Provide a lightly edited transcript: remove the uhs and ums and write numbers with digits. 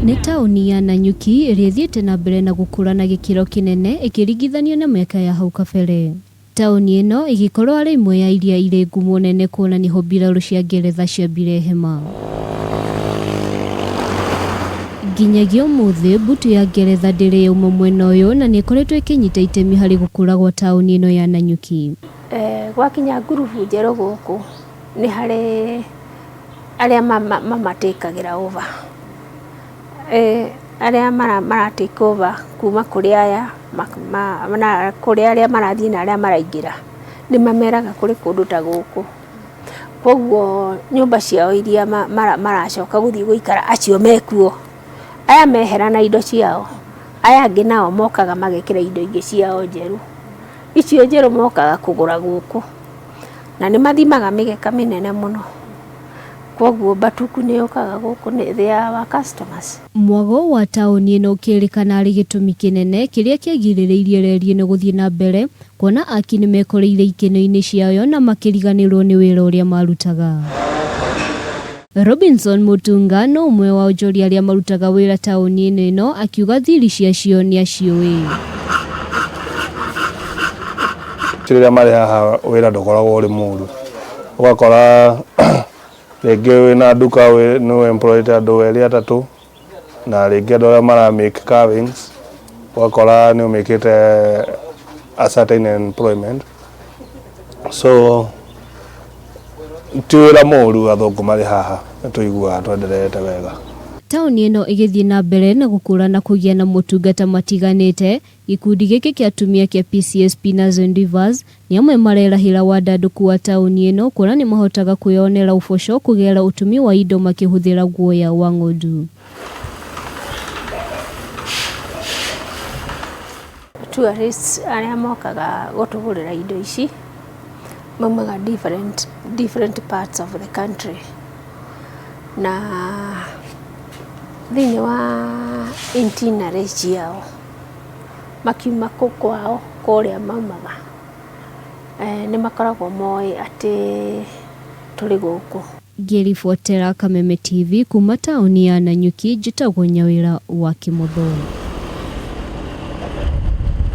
Nĩ taũni ya Nanyuki ĩrĩa ĩthiĩte na mbere na gũkũra na gĩkĩro kĩnene ĩkĩringithanio na mĩaka ya hau kabere. Taũni ĩno ĩgĩkorwo arĩ ĩmwe ya iria irĩ ngumo nene kuona nĩho mbirarũ cia Ngeretha ciambire hema. Nginyagia ũmũthĩ, mbũtũ ya Ngeretha ndĩrĩ yauma mwena ũyũ na nĩ ĩkoretwo ĩkĩnyita itemi harĩ gũkũra gwa taũni ĩno ya Nanyuki. Gwakinya ngurubu njerũ gũkũ, nĩ harĩ arĩa mamatĩkagĩra over. Arĩa mara take over kuma kũrĩ aya, kũrĩ arĩa marathiĩ na arĩa maraingĩra, nĩ mameraga kũrĩ kũndũ ta gũkũ. Koguo nyũmba ciao iria maracoka gũthiĩ gũikara acio mekuo, aya mehera na indo ciao, aya angĩ nao mokaga magekĩra indo ingĩ ciao njerũ. Icio njerũ mokaga kũgũra gũkũ, na nĩ mathimaga mĩgeka mĩnene mũno. Koguo Batuku nĩ yũkaga gũkũ, they are our customers. Mwago wa taũni ĩno ũkĩrĩkana arĩ gĩtũmi kĩnene kĩrĩa kĩagirĩrĩirie reri ĩno gũthiĩ na mbere kuona aki nĩmekoreire ikeno-inĩ ciayo na makĩriganĩrwo nĩ wĩra ũrĩa marutaga. Robinson Mutunga no ũmwe wa onjoria arĩa marutaga wĩra taũni-inĩ ĩno akiuga thiri ciacio nĩaciũĩ. Rĩrĩa marĩ haha wĩra ndũkoragwo ũrĩ mũru, ũgakora rĩngĩ wĩna nduka nĩ ũ employ ĩte andũ erĩ atatũ, na rĩngĩ andũ arĩa mara make carvings, ũgakora nĩ ũmĩkĩte a certain employment, so ti wĩra mũru athũngũ marĩ haha, nĩ tũiguaga twenderete wega. Taũni ĩno ĩgĩthiĩ na mbere na gũkũra na kũgĩa na motungata matiganĩte, gĩkundi gĩkĩ kĩa atumia kĩa PCSP na Zendivers nĩ amwe marerahĩra wandandũku wa taũni ĩno kuona nĩ mahotaga kwĩyonera ũboco kũgerera ũtumi wa indo makĩhũthĩra guoya wa ng'ondu. Tourists arĩa mokaga gũtũgũrĩra indo ici maumaga different, different parts of the country na thĩinĩ wa itinerary ciao makiuma kwao kũrĩa maumaga nĩ makoragwo moĩ atĩ tũrĩ gũkũ. Ngĩribotera Kameme TV kuma taũni ya Nanyuki njĩtagwo Nyawĩra wa Kĩmotho.